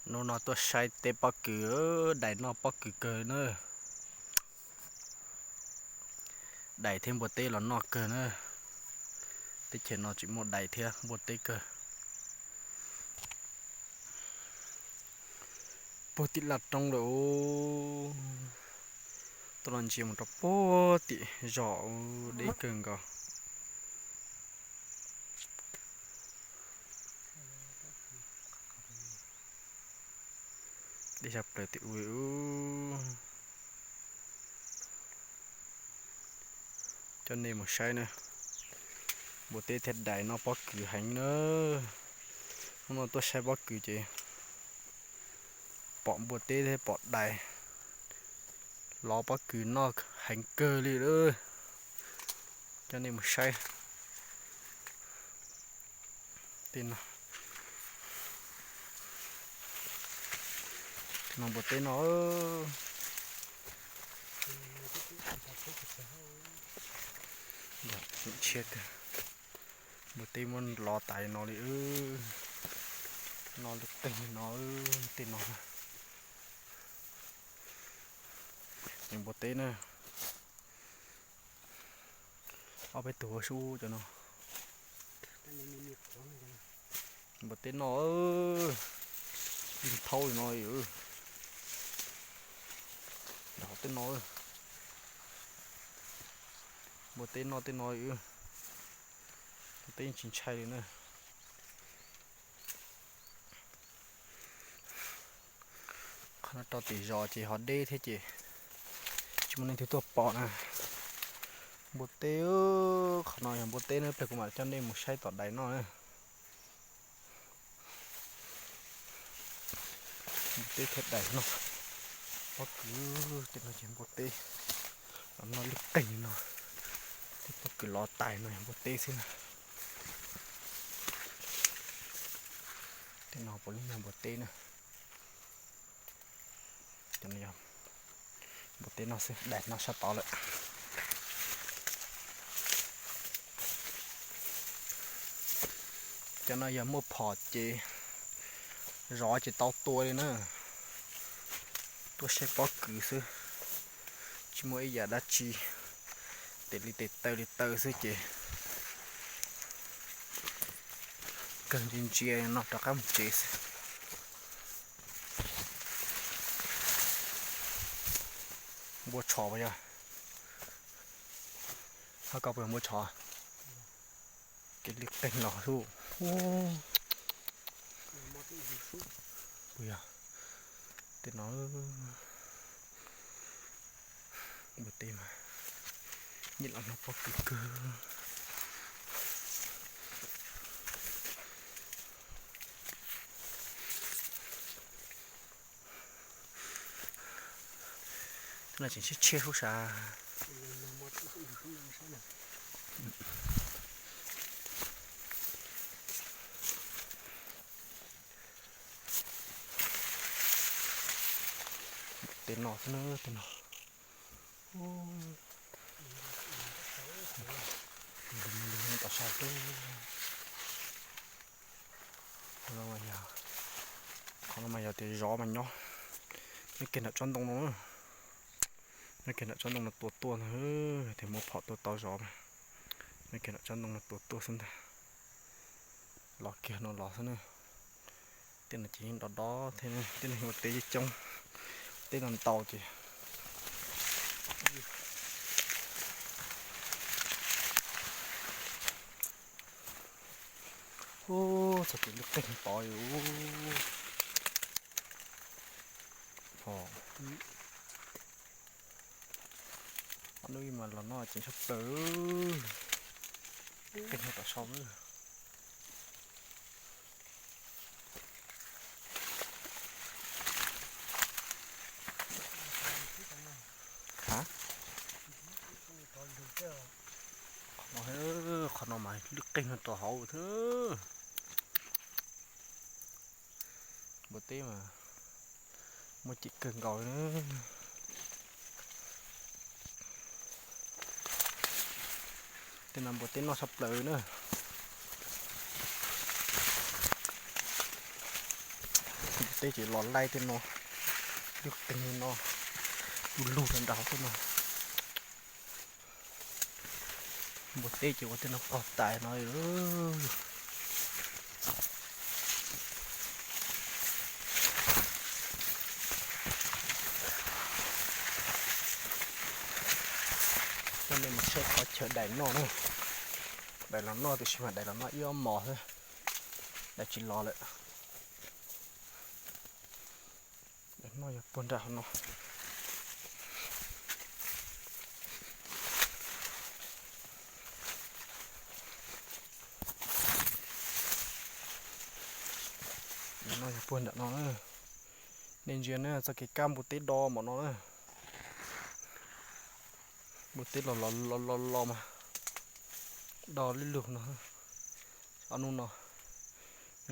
Hnub no tuaj saib teb pob kws, dais noj pob kws kawg na. Dais thiab npua teb los noj kawg na. Teb chaws no tseem muaj dais thiab npua teb kawg. Puag tim laj roob lawm. Tuaj los ntsia mus rau puag tim zos, deb kawg nkaus. Deb sab plaws tim ub. Coj nej mus saib na. Npua teb thiab dais noj pob kws heev na. Hnub no tuaj saib pob kws ces pom npua teb thiab pom dais lov pob kws noj heev kawg li lawm. Coj nej mus saib. Tej no, no npua teb no. Yog tseem tshiab kawg. Npua teb muab lov tas no li. Noj lub qeeg no, tej no. Npua teb na. Ob peb tug ua sub cov no. Npua teb no, ib thaub li no. Tej no, npua teb noj tej no. Npua teb yeej tsis ntshai li na. Qhov no rau tim zos ces ho deb thiab ces tsis muaj leej twg tuaj pom na. Npua teb, qhov no yog npua teb na, ib pliag kuv mam coj nej mus saib tom dais noj na. Npua teb thiab dais noj pob kws, tej no ces npua teb los noj lub qeeg no. Tej pob kws lov tas no yog npua teb xwb na. Tej no puav leej yog npua teb na. Cov no yog npua teb noj xwb, dais noj sab tod lawm. Cov no yog muaj phom ces zov ces tau tua li na. Tuaj saib pob kws xwb, tsis muaj ib yam dab tsi, tes li tes taw li taw xwb ces kawg ntsia ntsia no rov qab mus tsev xwb. Npua tshos puas yog? Hab koj puas yog npua tshos? Kev li qeeg los xwb. Puas yog? Tej no npua teb mas nyiam los noj pob kws kawg. No tseem tshiab tshiab sub sab. Tej no xwb na, tej no. Tom sau xwb. Qhov no mas yog tias zov mas nyob, nyob kiag nram tsob ntoo no. Nyob kiag nram tsob ntoo no tua tuaj ntag, tias muab phom tua tau zov mas. Nyob kiag nram tsob ntoo no tua tuaj xwb ntag. Los kiag no los xwb na. Tej no ces yeej dob dob thiab, tej no ua teb coob coob, teb no ntau ces. Ub, txog tim lub qeeg tod. Ob hnub mas los noj ceev tshaj plaws. Qeeg nyob tom sau. Qhov no, qhov no mas lub qeeg no rau hauv thiab. Npua teb mas muaj cem kawg nkaus li. Tej no npua teb noj tshaj plaws na. Npua Teb ces los laij tej no, lub qeeg no, lug lug rau nram tej no. Npua teb ces ua tej no pog tas no. Coj nej mus saib qhov chaw dais noj na. Dais los noj tiam sis mas dais los noj ib ob hmos xwb, dais tsis los lawm. Dais noj yog puag nram hauv no. Dais noj yog puag nram no na. Nej ntsia na, txoj kev kab npua teb do npaum no na. Npua teb los los los los los mas do lwj lug no. Ob hnub no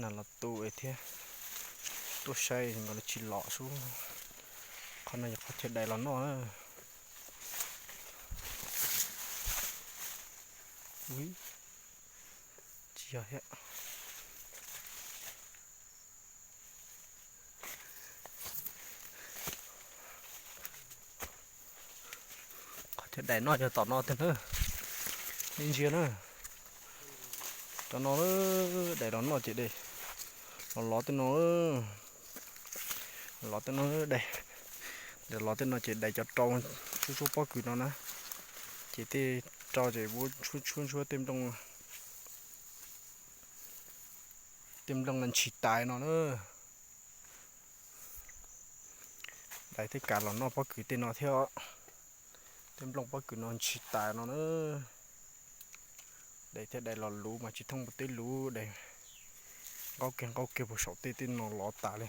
nag los tu thiab, tuaj saib nkaus li tsis los sub. Qhov no yog qhov chaw dais los noj na. Ui, tsis yog thiab. Qhov chaw dais noj yog tom no tiag na. Nej ntsia na, tom no dais los noj ces dais los lov tej no, lov tej no, dais, dais los tej no ces dais cov rau tshuab tshuab pob kws no na, ces tej rau ces tshuab tshuab tej nplooj, tej nplooj no ntshis tais no na. Dais thiaj kav los noj pob kws tej no thiab. Tej nplooj pob kws no ntshis tais no na. Dais thiab dais los luv mas tsis thooj npua teb luv, dais nqaub kiag nqaub kiag puag saum tej, tej no lov tas li.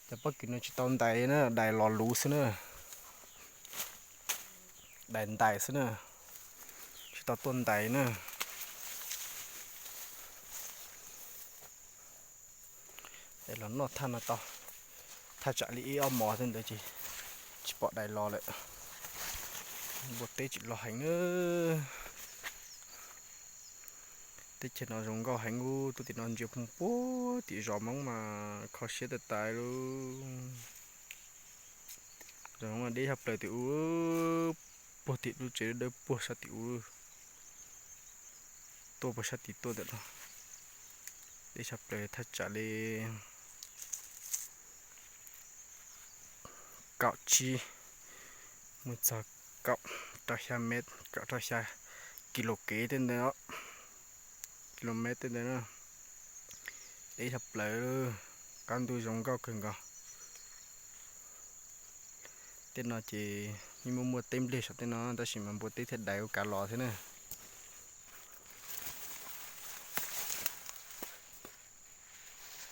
Cov pob kws no tsis tau ntais na, dais los luv xwb na. Dais ntais xwb na, tsis tau tuaj ntais na. Dais los noj thaj no tau, thaj tsam li ib ob hmos xwb ntawd ces tsis pom dais los lawm. Npua teb tsis los heev na. Teb chaws no zoo nkauj heev ub, tuaj tim no ntsia puag tim zos Hmoob mas kho siab tag tas li. Zos Hmoob deb tshaj plaws tim ub, puag tim lub tsev dawb puag sab tim ub, tuaj puag sab tim tuaj ntawm no. Deb tshaj plaws thaj tsam li kaum tsib mus txog kaum rau xya mev, kaum rau xya kis lus kev tej ntawd, kis lus mev tej ntawd na. Deb tshaj plaws, qab ntuj zoo nkauj kawg nkaus. Tej no ces yeej muaj muaj teb npliag saum tej no tab sis mas npua teb thiab dais ua kav los thiab na.